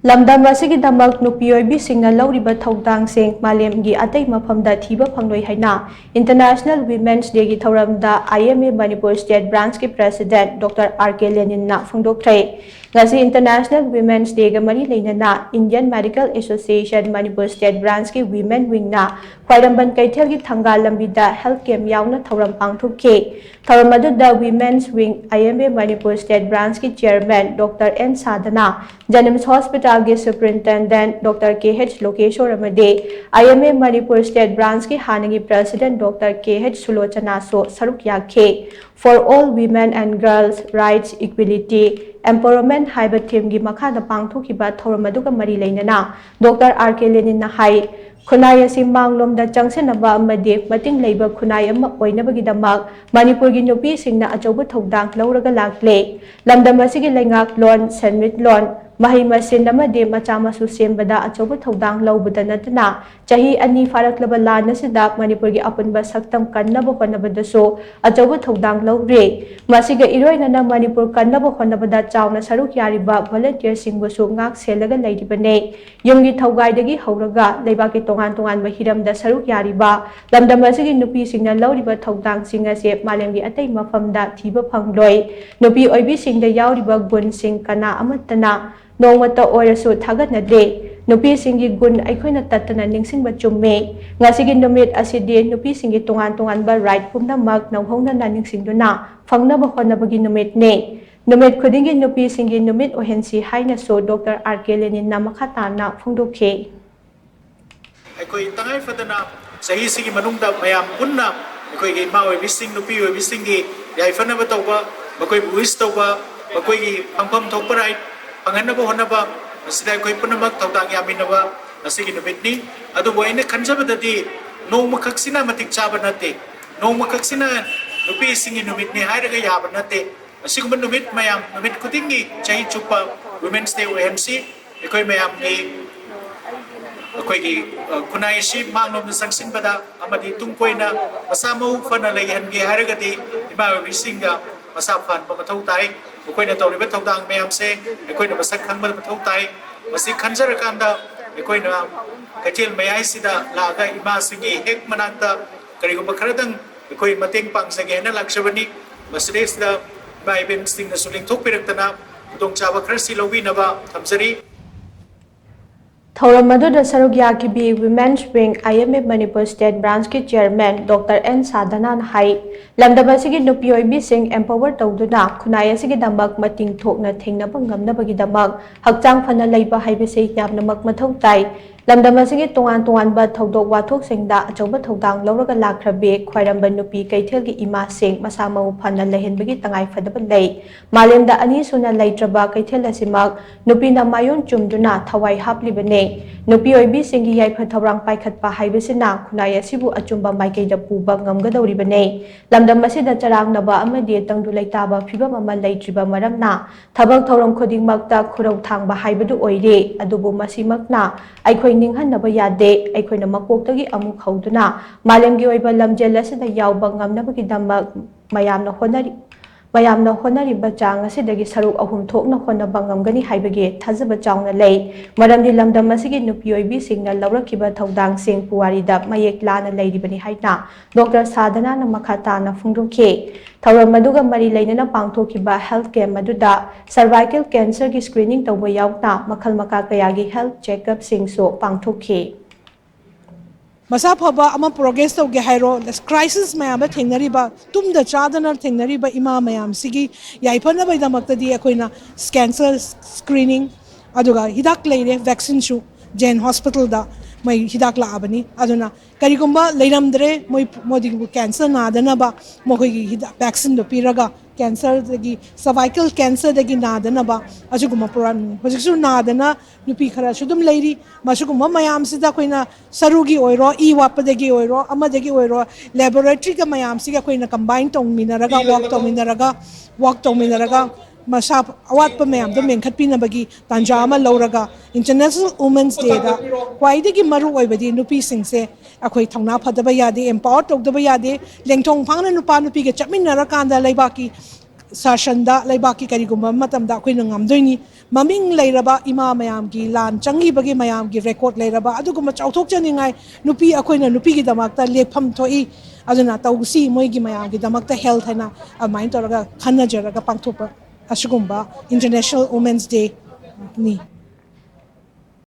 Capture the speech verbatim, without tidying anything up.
ꯂꯝꯗꯝ ꯑꯁꯤꯒꯤꯗꯃꯛ ꯅꯨꯄꯤ ꯑꯣꯏꯕꯤꯁꯤꯡꯅ ꯂꯧꯔꯤꯕ ꯊꯧꯗꯥꯡꯁꯤꯡ ꯃꯥꯂꯦꯝꯒꯤ ꯑꯇꯩ ꯃꯐꯝꯗ ꯊꯤꯕ ꯐꯪꯂꯣꯏ ꯍꯥꯏꯅ International Women's Dayꯒꯤ ꯊꯧꯔꯝꯗ I M A Manipur State Branchꯀꯤ President Doctor R K Leninꯅ ꯐꯣꯡꯗꯣꯛꯈ꯭ꯔꯦ꯫ ꯉꯁꯤ International Women's Dayꯒ ꯃꯔꯤ ꯂꯩꯅꯅ Indian Medical Association Manipur State Branchꯀꯤ Women Wingꯅ ꯈ꯭ꯋꯥꯏꯔꯝꯕꯟ ꯀꯩꯊꯦꯜꯒꯤ ꯊꯪꯒꯥꯜ ꯂꯝꯕꯤꯗ health camp ꯌꯥꯎꯅ ꯊꯧꯔꯝ ꯄꯥꯡꯊꯣꯛꯈꯤ꯫ ꯊꯧꯔꯝ ꯑꯗꯨꯗ Women's Wing I M A Manipur State Branchꯀꯤ Chairman Doctor N ꯁꯥꯗꯅ, JNIMS Hospitalꯒꯤ Superintendent Doctor K H ꯂꯣꯀꯦꯁꯣꯔ ꯑꯃꯗꯤ I M A Manipur State Branchꯀꯤ ꯍꯥꯟꯅꯒꯤ President Doctor K H ꯁꯨꯂꯣꯆꯅꯥꯁꯨ ꯁꯔꯨꯛ ꯌꯥꯈꯤ꯫ For all women and girls, rights, equality, empowerment ꯍꯥꯏꯕ themeꯒꯤ ꯃꯈꯥꯗ ꯄꯥꯡꯊꯣꯛꯈꯤꯕ ꯊꯧꯔꯝ ꯑꯗꯨꯒ ꯃꯔꯤ ꯂꯩꯅꯅ Doctor R K Leninꯅ ꯍꯥꯏ, ꯈꯨꯟꯅꯥꯏ ꯑꯁꯤ ꯃꯥꯡꯂꯣꯝꯗ ꯆꯪꯁꯤꯟꯅꯕ ꯑꯃꯗꯤ ꯃꯇꯤꯡ ꯂꯩꯕ ꯈꯨꯟꯅꯥꯏ ꯑꯃ ꯑꯣꯏꯅꯕꯒꯤꯗꯃꯛ ꯃꯅꯤꯄꯨꯔꯒꯤ ꯅꯨꯄꯤꯁꯤꯡꯅ ꯑꯆꯧꯕ ꯊꯧꯗꯥꯡ ꯂꯧꯔꯒ ꯂꯥꯛꯂꯦ꯫ ꯂꯝꯗꯝ ꯑꯁꯤꯒꯤ ꯂꯩꯉꯥꯛꯂꯣꯟ, ꯁꯦꯟꯃꯤꯠꯂꯣꯟ, ꯃꯍꯩ ꯃꯁꯤꯡ ꯑꯃꯗꯤ ꯃꯆꯥ ꯃꯁꯨ ꯁꯦꯝꯕꯗ ꯑꯆꯧꯕ ꯊꯧꯗꯥꯡ ꯂꯧꯕꯗ ꯅꯠꯇꯅ, ꯆꯍꯤ ꯑꯅꯤ ꯐꯥꯔꯛꯂꯕ ꯂꯥꯟ ꯑꯁꯤꯗ ꯃꯅꯤꯄꯨꯔꯒꯤ ꯑꯄꯨꯟꯕ ꯁꯛꯇꯝ ꯀꯟꯅꯕ ꯍꯣꯠꯅꯕꯗꯁꯨ ꯑꯆꯧꯕ ꯊꯧꯗꯥꯡ ꯂꯧꯔꯤ꯫ ꯃꯁꯤꯒ ꯏꯔꯣꯏꯅꯅ ꯃꯅꯤꯄꯨꯔ ꯀꯟꯅꯕ ꯍꯣꯠꯅꯕꯗ ꯆꯥꯎꯅ ꯁꯔꯨꯛ ꯌꯥꯔꯤꯕ volunteerꯁꯤꯡꯕꯨꯁꯨ ꯉꯥꯛ ꯁꯦꯜꯂꯒ ꯂꯩꯔꯤꯕꯅꯤ꯫ ꯌꯨꯝꯒꯤ ꯊꯧꯒꯥꯏꯗꯒꯤ ꯍꯧꯔꯒ ꯂꯩꯕꯥꯛꯀꯤ ꯇꯣꯉꯥꯟ ꯇꯣꯉꯥꯟꯕ ꯍꯤꯔꯝꯗ ꯁꯔꯨꯛ ꯌꯥꯔꯤꯕ ꯂꯝꯗꯝ ꯑꯁꯤꯒꯤ ꯅꯨꯄꯤꯁꯤꯡꯅ ꯂꯧꯔꯤꯕ ꯊꯧꯗꯥꯡꯁꯤꯡ ꯑꯁꯤ ꯃꯥꯂꯦꯝꯒꯤ ꯑꯇꯩ ꯃꯐꯝꯗ ꯊꯤꯕ ꯐꯪꯂꯣꯏ꯫ ꯅꯨꯄꯤ ꯑꯣꯏꯕꯤꯁꯤꯡꯗ ꯌꯥꯎꯔꯤꯕ ꯒꯨꯟꯁꯤꯡ ꯀꯅꯥ ꯑꯃꯠꯇꯅ ꯅꯣꯡꯃꯇ ꯑꯣꯏꯔꯁꯨ ꯊꯥꯒꯠꯅꯗꯦ꯫ ꯅꯨꯄꯤꯁꯤꯡꯒꯤ ꯒꯨꯟ ꯑꯩꯈꯣꯏꯅ ꯇꯠꯇꯅ ꯅꯤꯡꯁꯤꯡꯕ ꯆꯨꯝꯃꯤ꯫ ꯉꯁꯤꯒꯤ ꯅꯨꯃꯤꯠ ꯑꯁꯤꯗꯤ ꯅꯨꯄꯤꯁꯤꯡꯒꯤ ꯇꯣꯉꯥꯟ ꯇꯣꯉꯥꯟꯕ right ꯄꯨꯝꯅꯃꯛ ꯅꯧꯍꯧꯅꯅ ꯅꯤꯡꯁꯤꯡꯗꯨꯅ ꯐꯪꯅꯕ ꯍꯣꯠꯅꯕꯒꯤ ꯅꯨꯃꯤꯠꯅꯤ꯫ ꯅꯨꯃꯤꯠ ꯈꯨꯗꯤꯡꯒꯤ ꯅꯨꯄꯤꯁꯤꯡꯒꯤ ꯅꯨꯃꯤꯠ ꯑꯣꯏꯍꯟꯁꯤ ꯍꯥꯏꯅꯁꯨ Doctor R K Leninꯅ ꯃꯈꯥ ꯇꯥꯅ ꯐꯣꯡꯗꯣꯛꯈꯤ꯫ ꯑꯩꯈꯣꯏ ꯇꯉꯥꯏ ꯐꯗꯅ ꯆꯍꯤꯁꯤꯒꯤ ꯃꯅꯨꯡꯗ ꯃꯌꯥꯝ ꯄꯨꯟꯅ ꯑꯩꯈꯣꯏꯒꯤ ꯏꯃꯥ ꯑꯣꯏꯕꯤꯁꯤꯡ, ꯅꯨꯄꯤ ꯑꯣꯏꯕꯤꯁꯤꯡꯒꯤ ꯌꯥꯏꯐꯅꯕ ꯇꯧꯕ, ꯃꯈꯣꯏꯕꯨ wish ꯇꯧꯕ, ꯃꯈꯣꯏꯒꯤ ꯐꯪꯐꯝ ꯊꯣꯛꯄ right ꯐꯪꯍꯟꯅꯕ ꯍꯣꯠꯅꯕ, ꯃꯁꯤꯗ ꯑꯩꯈꯣꯏ ꯄꯨꯝꯅꯃꯛ ꯊꯧꯗꯥꯡ ꯌꯥꯃꯤꯟꯅꯕ ꯉꯁꯤꯒꯤ ꯅꯨꯃꯤꯠꯅꯤ꯫ ꯑꯗꯨꯕꯨ ꯑꯩꯅ ꯈꯟꯖꯕꯗꯗꯤ ꯅꯣꯡꯃꯈꯛꯁꯤꯅ ꯃꯇꯤꯛ ꯆꯥꯕ ꯅꯠꯇꯦ, ꯅꯣꯡꯃꯈꯛꯁꯤꯅ ꯅꯨꯄꯤꯁꯤꯡꯒꯤ ꯅꯨꯃꯤꯠꯅꯤ ꯍꯥꯏꯔꯒ ꯌꯥꯕ ꯅꯠꯇꯦ꯫ ꯑꯁꯤꯒꯨꯝꯕ ꯅꯨꯃꯤꯠ ꯃꯌꯥꯝ, ꯅꯨꯃꯤꯠ ꯈꯨꯗꯤꯡꯒꯤ ꯆꯍꯤ ꯆꯨꯞꯄ Women's Day ꯑꯣꯏꯍꯟꯁꯤ꯫ ꯑꯩꯈꯣꯏ ꯃꯌꯥꯝꯒꯤ, ꯑꯩꯈꯣꯏꯒꯤ, ꯑ, ꯈꯨꯟꯅꯥꯏ ꯑꯁꯤ ꯃꯥꯡꯂꯣꯝꯗ ꯆꯪꯁꯤꯟꯕꯗ ꯑꯃꯗꯤ ꯇꯨꯡ ꯀꯣꯏꯅ ꯃꯁꯥ ꯃꯎ ꯐꯅ ꯂꯩꯍꯟꯒꯦ ꯍꯥꯏꯔꯒꯗꯤ ꯏꯃꯥ ꯑꯣꯏꯕꯤꯁꯤꯡꯒ ꯃꯁꯥ ꯐꯍꯟꯕ ꯃꯊꯧ ꯇꯥꯏ꯫ ꯃꯈꯣꯏꯅ ꯇꯧꯔꯤꯕ ꯊꯧꯗꯥꯡ ꯃꯌꯥꯝꯁꯦ ꯑꯩꯈꯣꯏꯅ ꯃꯁꯛ ꯈꯪꯕ ꯃꯊꯧ ꯇꯥꯏ꯫ ꯃꯁꯤ ꯈꯟꯖꯔꯀꯥꯟꯗ ꯑꯩꯈꯣꯏꯅ ꯀꯩꯊꯦꯜ ꯃꯌꯥꯏꯁꯤꯗ ꯂꯥꯛꯑꯒ ꯏꯃꯥꯁꯤꯡꯒꯤ ꯍꯦꯛ ꯃꯅꯥꯛꯇ ꯀꯔꯤꯒꯨꯝꯕ ꯈꯔꯗꯪ ꯑꯩꯈꯣꯏ ꯃꯇꯦꯡ ꯄꯥꯡꯖꯒꯦ ꯍꯥꯏꯅ ꯂꯥꯛꯆꯕꯅꯤ꯫ ꯃꯁꯤꯗꯩꯁꯤꯗ ꯏꯃꯥ ꯏꯕꯦꯟꯁꯤꯡꯅꯁꯨ ꯂꯦꯡꯊꯣꯛꯄꯤꯔꯛꯇꯅ ꯈꯨꯗꯣꯡꯆꯥꯕ ꯈꯔꯁꯤ ꯂꯧꯕꯤꯅꯕ ꯊꯝꯖꯔꯤ꯫ ꯊꯧꯔꯝ ꯑꯗꯨꯗ ꯁꯔꯨꯛ ꯌꯥꯈꯤꯕꯤ Women's Wing, I M F Manipur State Branch ꯀꯤ Chairman Doctor N ꯁꯥꯗꯅꯥꯅ ꯍꯥꯏ, ꯂꯝꯗꯝ ꯑꯁꯤꯒꯤ ꯅꯨꯄꯤ ꯑꯣꯏꯕꯤꯁꯤꯡ empower ꯇꯧꯗꯨꯅ ꯈꯨꯟꯅꯥꯏ ꯑꯁꯤꯒꯤꯗꯃꯛ ꯃꯇꯤꯡ ꯊꯣꯛꯅ ꯊꯦꯡꯅꯕ ꯉꯝꯅꯕꯒꯤꯗꯃꯛ ꯍꯛꯆꯥꯡ ꯐꯅ ꯂꯩꯕ ꯍꯥꯏꯕꯁꯤ ꯌꯥꯝꯅꯃꯛ ꯃꯊꯧ ꯇꯥꯏ꯫ ꯂꯝꯗꯝ ꯑꯁꯤꯒꯤ ꯇꯣꯉꯥꯟ ꯇꯣꯉꯥꯟꯕ ꯊꯧꯗꯣꯛ ꯋꯥꯊꯣꯛꯁꯤꯡꯗ ꯑꯆꯧꯕ ꯊꯧꯗꯥꯡ ꯂꯧꯔꯒ ꯂꯥꯛꯈ꯭ꯔꯕꯤ ꯈ꯭ꯋꯥꯏꯔꯝꯕꯟ ꯅꯨꯄꯤ ꯀꯩꯊꯦꯜꯒꯤ ꯏꯃꯥꯁꯤꯡ ꯃꯁꯥ ꯃꯎ ꯐꯅ ꯂꯩꯍꯟꯕꯒꯤ ꯇꯉꯥꯏ ꯐꯗꯕ ꯂꯩ꯫ ꯃꯥꯂꯦꯝꯗ ꯑꯅꯤꯁꯨꯅ ꯂꯩꯇ꯭ꯔꯕ ꯀꯩꯊꯦꯜ ꯑꯁꯤꯃꯛ ꯅꯨꯄꯤꯅ ꯃꯥꯏꯑꯣꯟ ꯆꯨꯝꯗꯨꯅ ꯊꯋꯥꯏ ꯍꯥꯞꯂꯤꯕꯅꯤ꯫ ꯅꯨꯄꯤ ꯑꯣꯏꯕꯤꯁꯤꯡꯒꯤ ꯌꯥꯏꯐ ꯊꯧꯔꯥꯡ ꯄꯥꯏꯈꯠꯄ ꯍꯥꯏꯕꯁꯤꯅ ꯈꯨꯟꯅꯥꯏ ꯑꯁꯤꯕꯨ ꯑꯆꯨꯝꯕ ꯃꯥꯏꯀꯩꯗ ꯄꯨꯕ ꯉꯝꯒꯗꯧꯔꯤꯕꯅꯤ꯫ ꯂꯝꯗꯝ ꯑꯁꯤꯗ ꯆꯔꯥꯡꯅꯕ ꯑꯃꯗꯤ ꯇꯪꯗꯨ ꯂꯩꯇꯥꯕ ꯐꯤꯚꯝ ꯑꯃ ꯂꯩꯇ꯭ꯔꯤꯕ ꯃꯔꯝꯅ ꯊꯕꯛ ꯊꯧꯔꯝ ꯈꯨꯗꯤꯡꯃꯛꯇ ꯈꯨꯔꯧ ꯊꯥꯡꯕ ꯍꯥꯏꯕꯗꯨ ꯑꯣꯏꯔꯦ꯫ ꯑꯗꯨꯕꯨ ꯃꯁꯤꯃꯛꯅ ꯑꯩꯈꯣꯏ ꯅꯤꯡꯍꯟꯅꯕ ꯌꯥꯗꯦ꯫ ꯑꯩꯈꯣꯏꯅ ꯃꯀꯣꯛꯇꯒꯤ ꯑꯃꯨꯛ ꯍꯧꯗꯨꯅ ꯃꯥꯂꯦꯝꯒꯤ ꯑꯣꯏꯕ ꯂꯝꯖꯦꯜ ꯑꯁꯤꯗ ꯌꯥꯎꯕ ꯉꯝꯅꯕꯒꯤꯗꯃꯛ ꯃꯌꯥꯝꯅ ꯍꯣꯠꯅꯔꯤ꯫ ꯃꯌꯥꯝꯅ ꯍꯣꯠꯅꯔꯤꯕ ꯆꯥꯡ ꯑꯁꯤꯗꯒꯤ ꯁꯔꯨꯛ ꯑꯍꯨꯝ ꯊꯣꯛꯅ ꯍꯣꯠꯅꯕ ꯉꯝꯒꯅꯤ ꯍꯥꯏꯕꯒꯤ ꯊꯥꯖꯕ ꯆꯥꯎꯅ ꯂꯩ꯫ ꯃꯔꯝꯗꯤ ꯂꯝꯗꯝ ꯑꯁꯤꯒꯤ ꯅꯨꯄꯤ ꯑꯣꯏꯕꯤꯁꯤꯡꯅ ꯂꯧꯔꯛꯈꯤꯕ ꯊꯧꯗꯥꯡꯁꯤꯡ ꯄꯨꯋꯥꯔꯤꯗ ꯃꯌꯦꯛ ꯂꯥꯅ ꯂꯩꯔꯤꯕꯅꯤ ꯍꯥꯏꯅ ꯗꯣꯛꯇꯔ ꯁꯥꯗꯅꯥꯅ ꯃꯈꯥ ꯇꯥꯅ ꯐꯣꯡꯗꯣꯛꯈꯤ꯫ ꯊꯧꯔꯝ ꯑꯗꯨꯒ ꯃꯔꯤ ꯂꯩꯅꯅ ꯄꯥꯡꯊꯣꯛꯈꯤꯕ health camp ꯑꯗꯨꯗ cervical cancer ꯒꯤ screening ꯇꯧꯕ ꯌꯥꯎꯅ ꯃꯈꯜ ꯃꯈꯥ ꯀꯌꯥꯒꯤ health checkup ꯁꯤꯡꯁꯨ ꯄꯥꯡꯊꯣꯛꯈꯤ꯫ ꯃꯁꯥ ꯐꯕ ꯑꯃ progress ꯇꯧꯒꯦ ꯍꯥꯏꯔꯣ, crisis ꯃꯌꯥꯝꯗ ꯊꯦꯡꯅꯔꯤꯕ, ꯇꯨꯝꯗ ꯆꯥꯗꯅ ꯊꯦꯡꯅꯔꯤꯕ ꯏꯃꯥ ꯃꯌꯥꯝꯁꯤꯒꯤ ꯌꯥꯏꯐꯅꯕꯒꯤꯗꯃꯛꯇꯗꯤ ꯑꯩꯈꯣꯏꯅ cancer screening, ꯑꯗꯨꯒ ꯍꯤꯗꯥꯛ ꯂꯩꯔꯦ, vaccine ꯁꯨ ꯖꯦꯟ hospital ꯗ ꯃꯩ ꯍꯤꯗꯥꯛ ꯂꯥꯛꯑꯕꯅꯤ꯫ ꯑꯗꯨꯅ ꯀꯔꯤꯒꯨꯝꯕ ꯂꯩꯔꯝꯗ꯭ꯔꯦ, ꯃꯣꯏ ꯃꯣꯗꯤꯕꯨ cancer ꯅꯥꯗꯅꯕ ꯃꯈꯣꯏꯒꯤ ꯍꯤꯗꯥꯛ vaccine ꯗꯣ ꯄꯤꯔꯒ cancer ꯗꯒꯤ, cervical cancer ꯗꯒꯤ ꯅꯥꯗꯅꯕ ꯑꯁꯤꯒꯨꯝꯕ program ꯍꯧꯖꯤꯛꯁꯨ ꯅꯥꯗꯅ ꯅꯨꯄꯤ ꯈꯔꯁꯨ ꯑꯗꯨꯝ ꯂꯩꯔꯤ꯫ ꯃꯁꯤꯒꯨꯝꯕ ꯃꯌꯥꯝꯁꯤꯗ ꯑꯩꯈꯣꯏꯅ ꯁꯔꯨꯒꯤ ꯑꯣꯏꯔꯣ, ꯏ ꯋꯥꯠꯄꯗꯒꯤ ꯑꯣꯏꯔꯣ, ꯑꯃꯗꯒꯤ ꯑꯣꯏꯔꯣ, laboratory ꯒ ꯃꯌꯥꯝꯁꯤꯒ ꯑꯩꯈꯣꯏꯅ combine ꯇꯧꯃꯤꯟꯅꯔꯒ, work ꯇꯧꯃꯤꯟꯅꯔꯒ, work ꯇꯧꯃꯤꯟꯅꯔꯒ ꯃꯁꯥ ꯑꯋꯥꯠꯄ ꯃꯌꯥꯝꯗꯣ ꯃꯦꯟꯈꯠꯄꯤꯅꯕꯒꯤ ꯇꯥꯟꯖꯥ ꯑꯃ ꯂꯧꯔꯒ International Women's Day ꯗ ꯈ꯭ꯋꯥꯏꯗꯒꯤ ꯃꯔꯨ ꯑꯣꯏꯕꯗꯤ ꯅꯨꯄꯤꯁꯤꯡꯁꯦ ꯑꯩꯈꯣꯏ ꯊꯧꯅꯥ ꯐꯗꯕ ꯌꯥꯗꯦ, empower ꯇꯧꯗꯕ ꯌꯥꯗꯦ꯫ ꯂꯦꯡꯊꯣꯡ ꯐꯥꯡꯅ ꯅꯨꯄꯥ ꯅꯨꯄꯤꯒ ꯆꯠꯃꯤꯟꯅꯔꯀꯥꯟꯗ ꯂꯩꯕꯥꯛꯀꯤ ꯁꯥꯁꯟꯗ, ꯂꯩꯕꯥꯛꯀꯤ ꯀꯔꯤꯒꯨꯝꯕ ꯃꯇꯝꯗ ꯑꯩꯈꯣꯏꯅ ꯉꯝꯗꯣꯏꯅꯤ꯫ ꯃꯃꯤꯡ ꯂꯩꯔꯕ ꯏꯃꯥ ꯃꯌꯥꯝꯒꯤ, ꯂꯥꯟ ꯆꯪꯈꯤꯕꯒꯤ ꯃꯌꯥꯝꯒꯤ ꯔꯦꯀꯣꯔꯠ ꯂꯩꯔꯕ ꯑꯗꯨꯒꯨꯝꯕ ꯆꯥꯎꯊꯣꯛꯆꯅꯤꯡꯉꯥꯏ ꯅꯨꯄꯤ ꯑꯩꯈꯣꯏꯅ ꯅꯨꯄꯤꯒꯤꯗꯃꯛꯇ ꯂꯦꯞꯐꯝ ꯊꯣꯛꯏ꯫ ꯑꯗꯨꯅ ꯇꯧꯁꯤ, ꯃꯣꯏꯒꯤ ꯃꯌꯥꯝꯒꯤꯗꯃꯛꯇ ꯍꯦꯜꯊ ꯍꯥꯏꯅ ꯑꯗꯨꯃꯥꯏꯅ ꯇꯧꯔꯒ ꯈꯟꯅꯖꯔꯒ ꯄꯥꯡꯊꯣꯛꯄ ꯑꯁꯤꯒꯨꯝꯕ ꯏꯟꯇꯔꯅꯦꯁꯅꯦꯜ ꯋꯨꯃꯦꯟꯁ ꯗꯦꯅꯤ꯫